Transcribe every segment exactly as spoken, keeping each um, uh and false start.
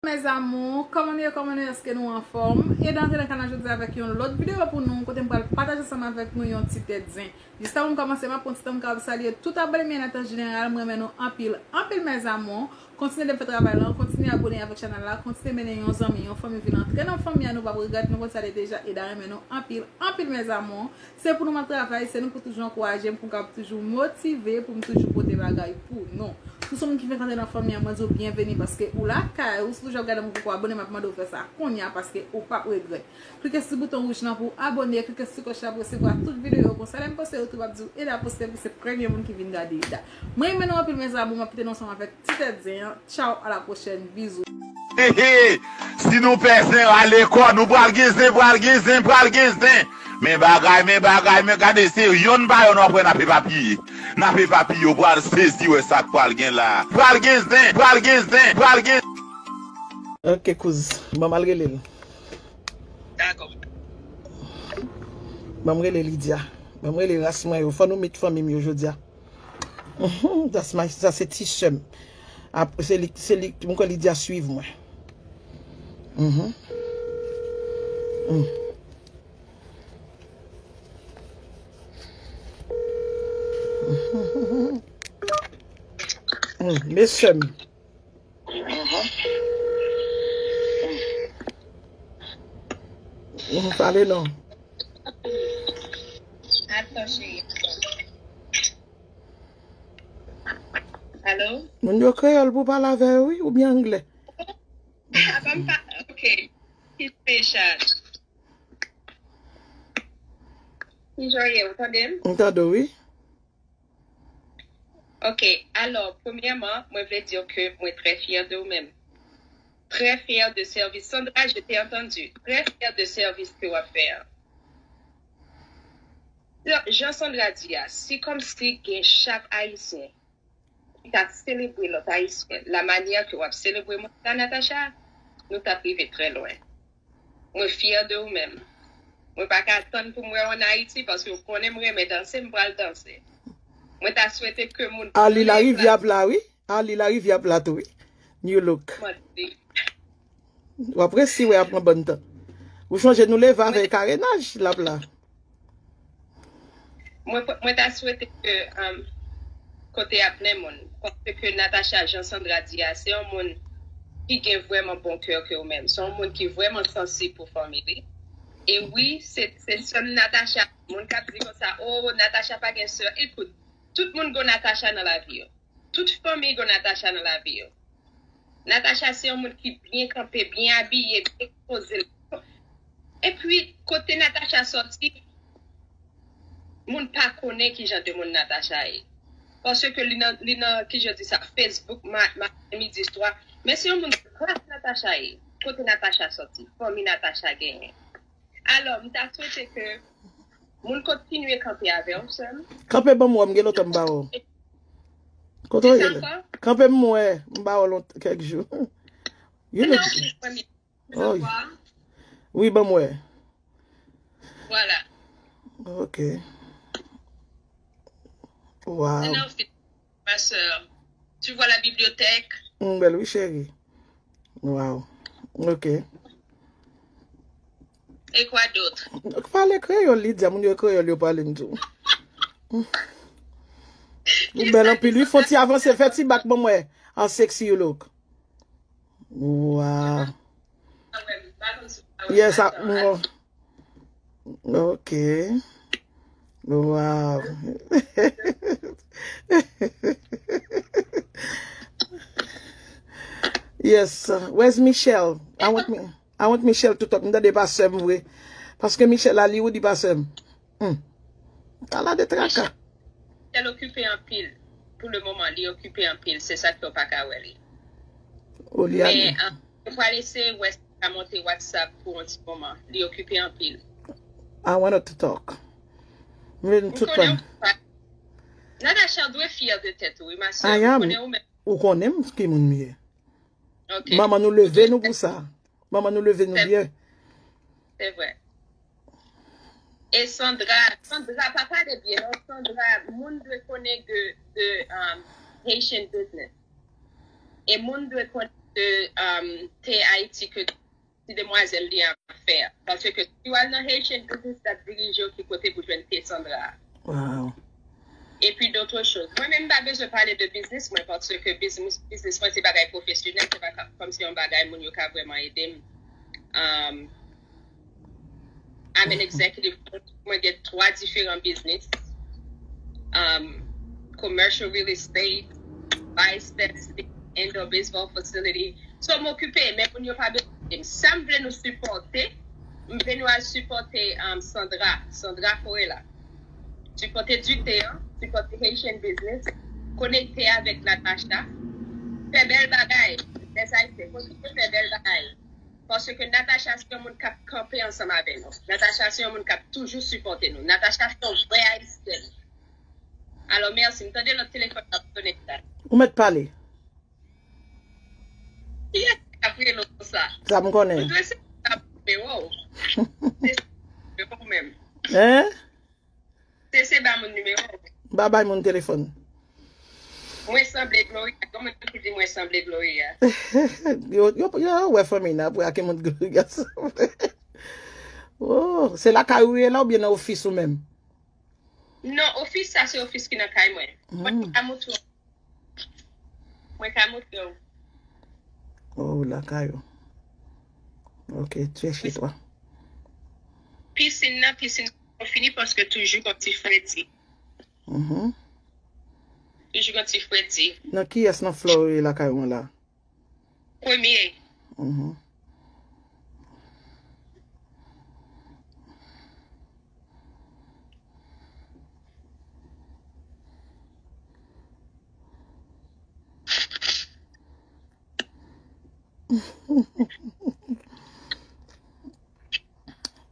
Mes amours, kòman nou ye, kòman nou ye, èske nou anfòm? E nou antre nan kanal jodi avèk yon lòt videyo pou nou, kote m pral pataje ansanm avèk nou yon ti tèt zen. Jis avan m kòmanse, m ap pran ti tan m kapab salye tout abòne m yo an tan jeneral, m renmen nou anpil, anpil mes amours. Kontinye de fè travay la, kontinye abòne avèk chanèl la, kontinye mennen yon zanmi, yon fanmi vin antre nan fanmi an, nou p ap regrèt, nou konn sa deja, Eda renmen nou anpil, anpil mes amours. Se pou nou m ap travay, se nou pou toujou ankouraje m, pou m kapab toujou motive, pou m toujou pote bagay pou nou. Si w se yon moun ki fenk antre nan fanmi an, mwen di w byenveni paske ou lakay ou, si w toujou ap gade m ou poko abòne, m ap mande w fè sa kounye a paske ou p ap regrèt. Klike sou bouton wouj lan pou w abòne, klike sou klòch la pou w resevwa tout videyo yo konsa lè m poste yo tou, m ap di w Eda poste pou se premye moun ki vin gade Eda. Mwen renmen nou anpil mes amours, m ap kite nou ansanm avèk ti tèt zen an. Tchaw, a la pwochèn, bizou. Hehe, si nou pè zen rale kò, nou pral gen zen, pral gen zen, pral gen zen. Men bagay, men bagay, men gade se yonn pa yonn w ap wè n ap epapiye. N ap epapiye, w pral sezi wè sa k pral gen la. Pral gen zen, pral gen zen, pral gen. Ok kouz, ban m al rele l. Dakò. Ban m rele Lydia. Ban m rele ras mwen yo. Fò nou meet fanmi m yo jodi a. Mhm, that's my, sa se ti sè m. Ap, se li, se li, mwen kwè Lydia swiv mwen. Mhm. Mm. Mm, mesye m. Pale non. Atann cheri. Alo? Moun yo kreyòl pou pale avè yo wi, oubyen anglè? Apa m pa, ok. Ki special? Kijan w ye, ou tande m? M tande w wi. Ok, alò, premyèman, mwen vle di w ke mwen trè fyè de ou menm. Trè fyè de sèvis. Sandra, je t'ai entendu. Trè fyè de sèvis ke w ap fè an. Jan Sandra di a, si kòmsi gen chak Ayisyen ki ta selebre lòt Ayisyen la manyè ke w ap selebre mwen la, Natacha, nou t ap rive trè lwen. Mwen fyè de ou menm. Mwen pa ka tann pou m wè w ann Ayiti paske w konnen m renmen danse, m pral danse. Mwen ta swete ke moun Ali Larivyè ap la wi. Ali Larivyè ap la tou wi. New look. Mwen di, W ap resi wè ap pran bòn tan. Ou sonje nou leve avè karenaj l ap la. Mwen, mwen ta swete ke um, kote y ap nen moun. Paske Natacha, jan Sandra di a, se yon moun ki gen vrèman bon kè ke ou menm. Se yon moun ki vrèman sansib pou fanmi li. E wi, se se sè m Natacha. Moun k ap di konsa, oh, Natacha pa gen sè. Ekout, tout moun gon Natacha nan lavi yo. Tout fanmi gon Natacha nan lavi yo. Natacha se yon moun ki byen kanpe, byen abiye, byen poze. Epi, kote Natacha sòti, moun pa konnen ki jan de moun Natacha ye. Paske li nan, li nan, kijan di sa, Facebook, ma, ma, midi swa. Men se yon moun gras Natacha ye. Kote Natacha sòti, fanmi Natacha genyen. Alò, m ta swete ke moun kontinye kanpe avè w, sè m. Kanpe ban m wè, m gen lontan m pa wè w. Kote w ye la? Kanpe m wè, m pa wè w lontan, kèk jou. You know. Oh. Wi, ban m wè. Vwala. Ok. Wow. Ma sœur, tu vois la bibliothèque? M bèl wi cheri. Wow. Ok. Et quoi d'autre? Pale kreyòl, Lydia, moun yo kreyòl yo pale m tou. Ou bèl anpil wi, fon ti avanse, fè ti bak ban mwen. How sexy you look. Wow. Yes, I, Ok. Wow. Yes, where's Michelle? I want me. I want Michelle to talk. M tande pa sè m vre. Paske Michelle la li ou di pa sè m. Hmm. Ala de traka. Michelle okipe anpil. Pou le moman, li okipe anpil. Se sa k fè w pa ka wè li. O li ale. Men, Mwen pral eseye wè si m ka monte WhatsApp pou yon ti moman. Li okipe anpil. I want her to talk. M vle n tout pale. Natacha dwe fyè de tèt ou wi, ma sè. Ou konnen ou menm. Ou konnen m ki moun m ye. Ok. Manman nou leve nou pou sa. Manman nou leve nou byen. Se vre. E Sandra, Sandra pa pale byen non. Sandra, moun dwe konnen de, de um, Haitian business. E moun dwe konnen de um, te Ayiti ke ti demwazèl li ap fè. Paske si w al nan Haitian Business, l ap dirije w ki kote pou jwenn te Sandra a. Wow. Epi d'autres choses. Mwen menm m pa bezwen pale de biznis mwen paske biznis biznis mwen se bagay pwofesyonèl, se pa ka- kòm se yon bagay moun yo ka vrèman ede m. Um, I'm an executive coach. Mwen gen twa diferan biznis. Um, commercial real estate, vice fencing, indoor baseball facility. So m okipe, men moun yo pa bezwen ede m. Sa m vle nou sipòte, m vle nou al sipòte um, Sandra, Sandra Forela. Sipòte Dute an, sipòte Haitian Business, konekte avèk Natacha, fè bèl bagay, lèzayisyen, kontinye fè bèl bagay. Paske Natacha se yon moun k ap kanpe ansanm avè nou. Natacha se yon moun k ap toujou sipòte nou. Natacha se yon vrè ayisyèn. Alò, mèsi. M tande lòt telefòn k ap sonnen la. Ou mèt pale. Kiyès k ap rele w konsa? Sa m konnen. Ou dwe se sa nimewo w. Se nimewo w menm. Hein? Se se ba moun nimewo w. Ba bay moun telefòn. Mwen sanble Gloria. Kòman ki di mwen sanble Gloria? Yo, yo, yo wè fanmi nan apre a ki moun Gloria sanble. Oh, se lakay ou ye la oubyen nan ofis ou menm? Non, ofis sa se ofis ki nan kay mwen. Mwen Mm. ka montre w. Mwen ka montre w. Oh, lakay ou. Ok, tu es chez toi. Pisin nan, pisin nan fini paske toujou gon ti fredi. Mhm. Toujou gon ti fredi. Nan kiyès nan flò ou ye lakay ou an la? Premye. Mhm.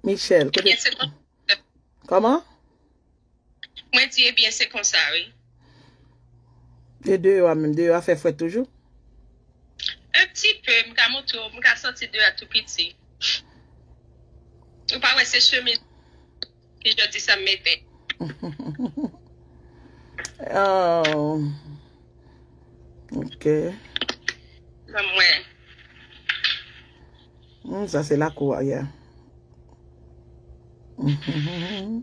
Michel, kote... Ebyen, se kon- Kòman? Mwen di, ebyen, se konsa, wi. E deyò a menm, deyò a fè frèt toujou? Un petit peu, m ka montre w, m ka santi deyò a tou piti. Ou pa wè se chemiz ki jodi sa m mete. Oh. Ok. Ban m wè. Hmm, sa se lakou a, yeah. Mhm.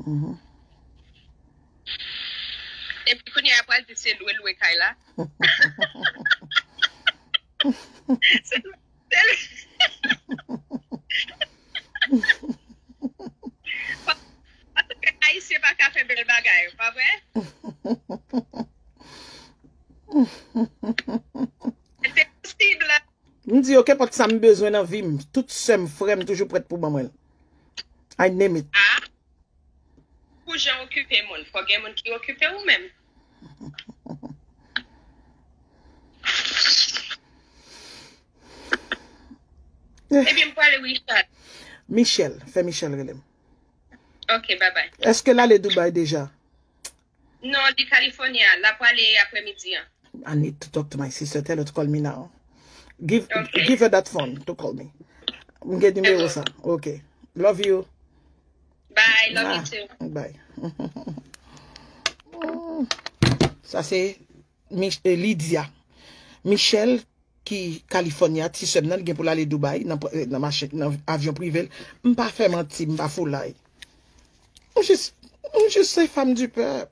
Mhm. Epi kounye a pral di se lwe lwe kay la. Se lwe, se lwe. Paske Ayisyen pa ka fè bèl bagay, pa vre? Se posib. M di yo kenpòt sa m bezwen nan vi m, tout sè m, frè m toujou prèt pou ban mwen l. I name it. Ah. Pou jan okipe moun, fò gen moun ki okipe ou menm. Ebyen, m prale Richard. Michel, fè Michel rele m. Ok, bye bye. Èske l ale Dubai deja? Non, li California, l ap prale aprèmidi an. I need to talk to my sister. Tell her to call me now. Give Okay. Give her that phone to call me. M gen nimewo sa. Ok. Love you. Bye, love you too. Bye. Sa se Mich- eh, Lydia. Michel ki California, ti sè m nan, li gen pou l ale Dubai nan, pr- nan machin, nan avyon prive l. M pa fè manti, m pa foulay. M jis, m jis se fanm di pèp.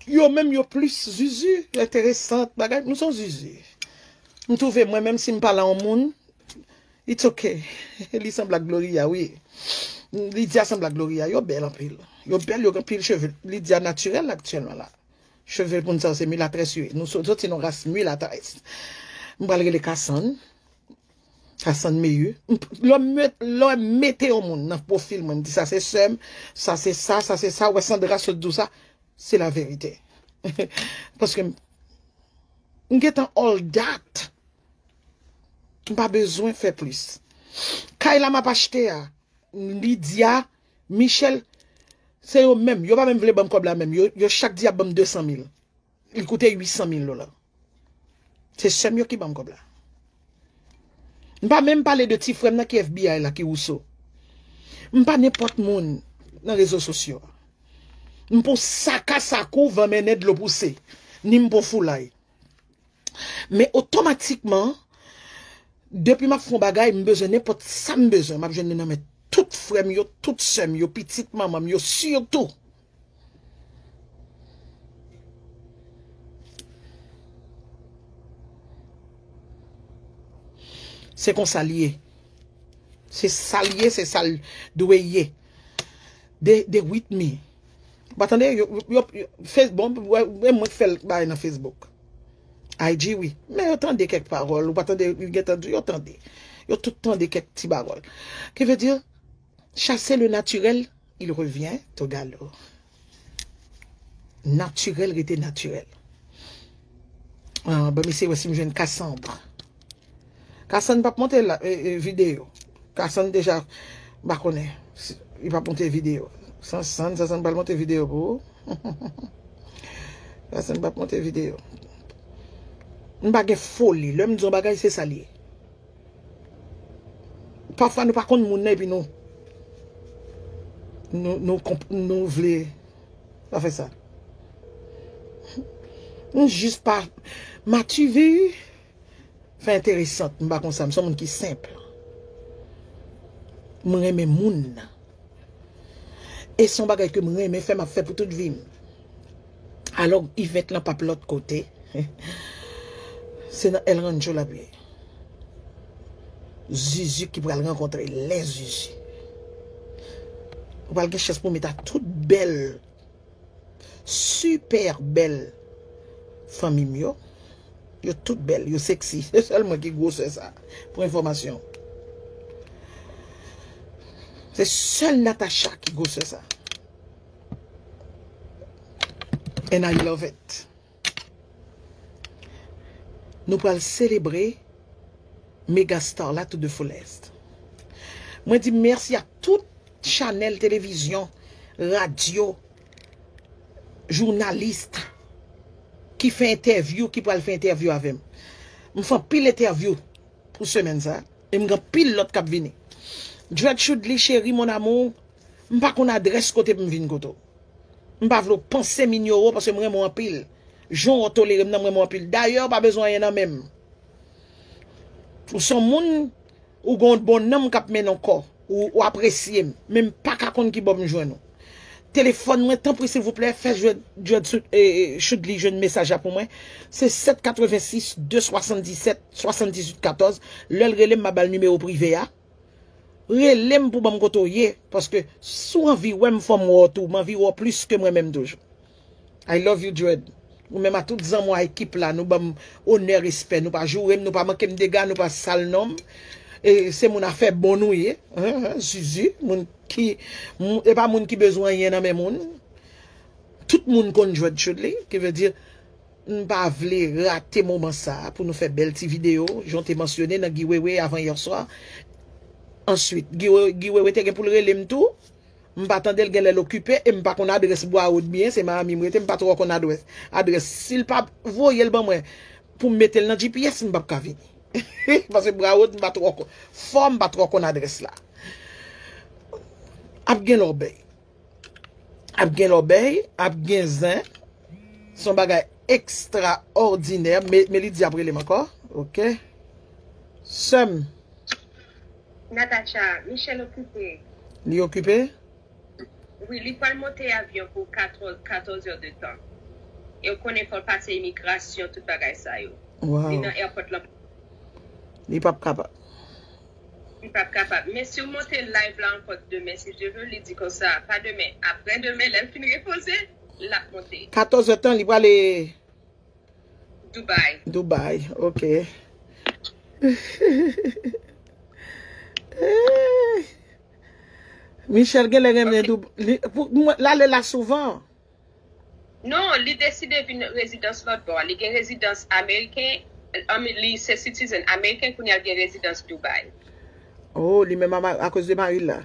Yo menm yo plis zizi, enteresant, bagay, nou se zizi. M twouve mwen menm si m pale a yon moun, it's ok. Li sanble ak Gloria, wi. Lydia sanble ak Gloria, yo bèl anpil. Yo bèl, yo gen pil cheve. Lydia natirèl aktyèlman la. Cheve moun sa se milatrès yo ye. Nou so- soti nan ras milatrès. M pral rele Kasann. Kasann Meyou. M p- Lè m met- lè m mete yon moun nan pwofil mwen, m di sa se sè m, sa se sa, sa se sa, wè Sandra sot di w sa, se la verite. Paske m m gentan all that. M pa bezwen fè plis. Kay la m ap achte a, Lydia, Michel, se yo menm. Yo pa menm vle ban m kòb la menm. Yo, yo chak di y ap ban m de san mil. Li koute uit san mil dola. Se sè m yo ki ban m kòb la. M pa menm pale de ti frè m nan ki F B I la, ki Rousseau. M pa nenpòt moun nan rezo sosyo a. M pou saka sakou, van mennen dlo pouse. Ni m pou foulay. Men otomatikman, depi m ap fè yon bagay, m bezwen nenpòt sa m bezwen, m ap jwenn li nan men tout frè m yo, tout sè m yo, pitit manman m yo, sitou. Se konsa l ye. Se sa l ye, se sa l dwe ye. They, they with me. Ou pa tande? Yo, yo, yo, yo, Face-, bon, wè, wè mwen k fè l bay nan Facebook. I G, wi. Men yo tande kèk pawòl. Ou pa tande, yo gentan di, yo tande. Yo tout tande kèk ti pawòl. Ki vle di, chasser le naturel, il revient au galop. Natirèl rete natirèl. Ah, ban m eseye wè si m jwenn Cassandre. Cassandre p ap monte la, e, e, videyo. Cassandre deja, m pa konnen. Si, li p ap monte videyo. San, San, San, San pral monte videyo pou ou. Cassandre p ap monte videyo. M pa gen foli. Lè m di yon bagay, se sa l ye. Pafwa nou pa konn moun nan epi nou, nou, nou, konp- nou vle pa fè sa. Nou jis pa mative. Fè enteresant, m pa konsa, m se yon moun ki senp. M renmen moun. E se yon bagay ke m renmen fè, m ap fè pou tout vi m. Alò, Yvette lan p ap lòt kote. Se nan El Rancho l ap ye. Zuzu ki pral rankontre lè Zuzu. Ou pral gen chans pou met a tout bèl, sipè bèl fanmi m yo. Yo tout bèl, yo seksi. Se sèl mwen ki gwosè sa. Pou enfòmasyon. Se sèl Natacha ki gwosè sa. And I love it. Nou pral selebre megastar la to the fullest. Mwen di mèsi a tout chanèl televizyon, radyo, jounalis ki fè entèvyou, ki pral fè entèvyou avè m. M fè anpil entèvyou pou semèn sa, e m gen anpil lòt k ap vini. Dread Chudly, cheri, mon amour, m pa konn adrès kote pou m vin kote w. M pa vle w panse m inyore w, paske m renmen w anpil. Jan w tolere m nan, m renmen w anpil. Dayè, w pa bezwen anyen nan men m. Ou se yon moun, ou gen yon bon nanm k ap mennen yon kò. Ou, ou apresye m. Men m pa ka konn ki bò m jwenn ou. Telefòn mwen, tanpri, silvouplè, fè Dread, Dread Chudly jwenn mesaj la pou mwen. Se sèt katrevensis, de swasanndisèt, swasanndizuit katòz. Lè l rele m, m a ba l nimewo prive a. Rele m pou ban m kote w ye, paske si w anvi wè m, fò m wè w tou. M anvi wè w plis ke mwen menm toujou. I love you, Dread. Ou menm a tout zanmi w, a ekip la, nou ban m onè, respè. Nou pa joure m, nou pa manke m dega, nou pa sal non m. E se moun afè bon nou ye. Hein, hein, Zuzu, moun ki, m- e pa moun ki bezwen anyen nan men moun. Tout moun konn Dread Chudly, ki vle di, m pa vle rate moman sa a pou nou fè bèl ti videyo, jan w te mansyone nan Guy Wewe avan yè swa. Answit, Guy We- Guy Wewe te gen pou l rele m tou. M pa tande l, genlè l okipe, e m pa konn adrès Broward byen, se Miami m rete, m pa twò konn adrès. Adrès, si l pa voye l ban mwen pou m mete l nan G P S, m p ap ka vini. Paske Broward, m pa twò konn. Fò m pa twò konn adrès la. Ap gen lòbèy. Ap gen lòbèy, ap gen zen. Se yon bagay ekstraòdinè. Men, men li di ap rele m ankò. Ok. Sè m. Natacha, Michel okipe. Li okipe? Wi, li pral monte avyon pou katòz, katòz è de tan. E w konnen fò l pase imigrasyon, tout bagay sa yo. Li Wow. Nan airport lan. Li p ap kapab. Li p ap kapab. Men si w monte live la ankò demen, si Dye vle, li di konsa, pa demen, aprè demen, lè l fin repoze, l ap monte. Katòz è tan, li prale Dubai. Dubai, ok. Michel genlè renmen Ok. Dub- li, pou, mwen, l ale la souvan. Non, li deside vin rezidans lòt bò. Li gen rezidans ameriken, anmi, li se citizen ameriken, kounye a l gen rezidans Dubai. Oh, li menm a ma- akoz de mari l la.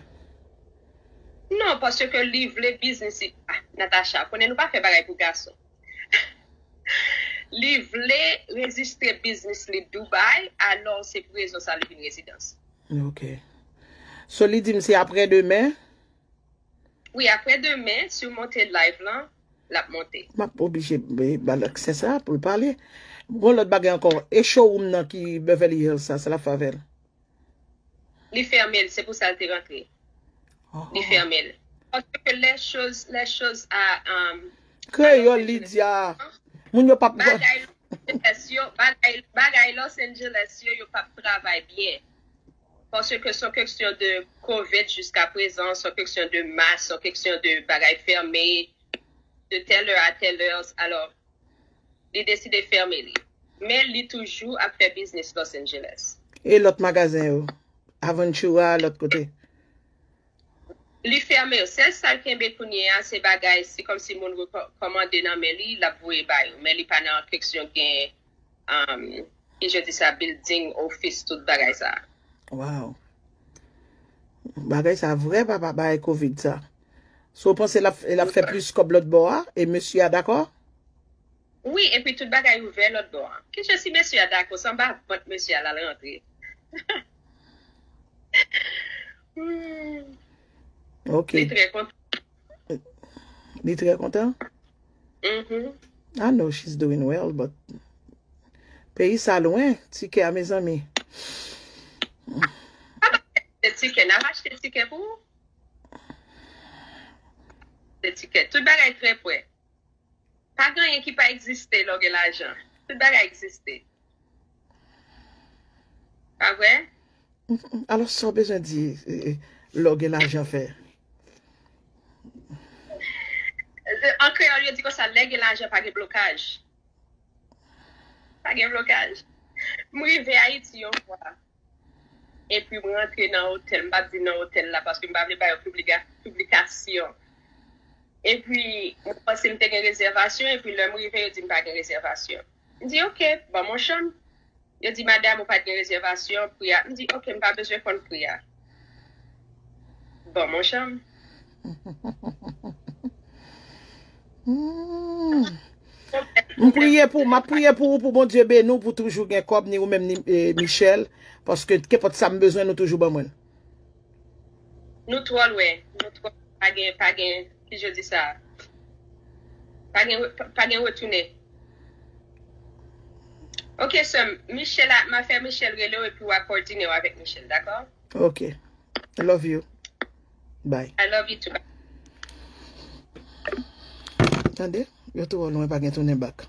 Non, paske li vle biznis li. Ah, Natacha, konnen nou pa fè bagay pou gason. Li vle rejistre biznis li Dubai, alò se pou rezon sa li vin rezidans. Ok. So, li di m se aprè demen? Wi, apre demen, si w monte live lan, l ap monte. M ap oblije ba l aksè sa pou l pale. Gon lòt bagay ankò. E showroom nan ki Beverly Hills sa, sa l ap fè avè l? Li fèmen l, se pou sa l te rantre. Li fèmen l. Paske les choses, les choses à um, Kreyòl, Lydia. Moun yo p ap. Bagay Los Angeles yo, bagay, bagay Los Angeles yo, yo p ap travay byen. Paske se yon keksyon de covid jiska prezan, se yon keksyon de mas, se yon keksyon de bagay fèmen, de telle heure à telle heure. Alò, li deside fèmen li. Men li toujou ap fè biznis Los Angeles. E lòt magazen yo? Aventura, lòt kote? Li fèmen yo. Sèl sa l kenbe kounye a, se bagay, se kòmsi moun rekòmande nan men li, l ap voye ba yo. Men li pa nan keksyon gen, um, ki je di sa, building, office, tout bagay sa. Wow. Bagay sa vrè papa bagay covid sa. So w panse l ap, l ap fè plis kòb lòt bò a? E mesye a dakò? Wi, epi tout bagay ouvè lòt bò an. Kijan si mesye a dakò, se anba vant mesye a l al rantre. Hmm. Ok. Li trè kontan. Li trè kontan? Mm-hmm. I know she's doing well, but peyi sa lwen, tikè a mezanmi. Achte tikè, n ap achte tikè pou ou? Achte tikè. Tout bagay trè prè. Pa gen anyen ki pa egziste lè w gen lajan. Tout bagay egziste. Pa vre? Alò, sa w bezwen di lè w gen lajan fè? An kreyòl, yo di konsa, lè gen lajan, pa gen blokaj. Pa gen blokaj. M rive Ayiti yon fwa. Epi m rantre nan otèl, m pa di nan otèl la paske m pa vle ba yo piblikasyon. Epi m panse m te gen rezèvasyon, epi lè m rive, yo di m pa gen rezèvasyon. M di, "Ok, ban m yon chanm." Yo di, "Madanm, ou pa t gen rezèvasyon, pri a." M di, "Ok, m pa bezwen konn pri a. Ban m yon chanm." M priye pou, m ap priye pou ou, pou Bondye beni w, pou toujou gen kòb, ni ou menm, ni eh, Michel. Paske kenpòt sa m bezwen, nou toujou ban mwen l. Nou twò lwen. Nou twò pa gen, pa gen, ki je di sa? Pa gen, pa gen retounen. Ok, sè m, Michel a, m a fè Michel rele w epi w a kòdine w avèk Michel, dakò? Ok. I love you. Bye. I love you too. Bye. Tande? Yo twò lwen, pa gen tounen bak.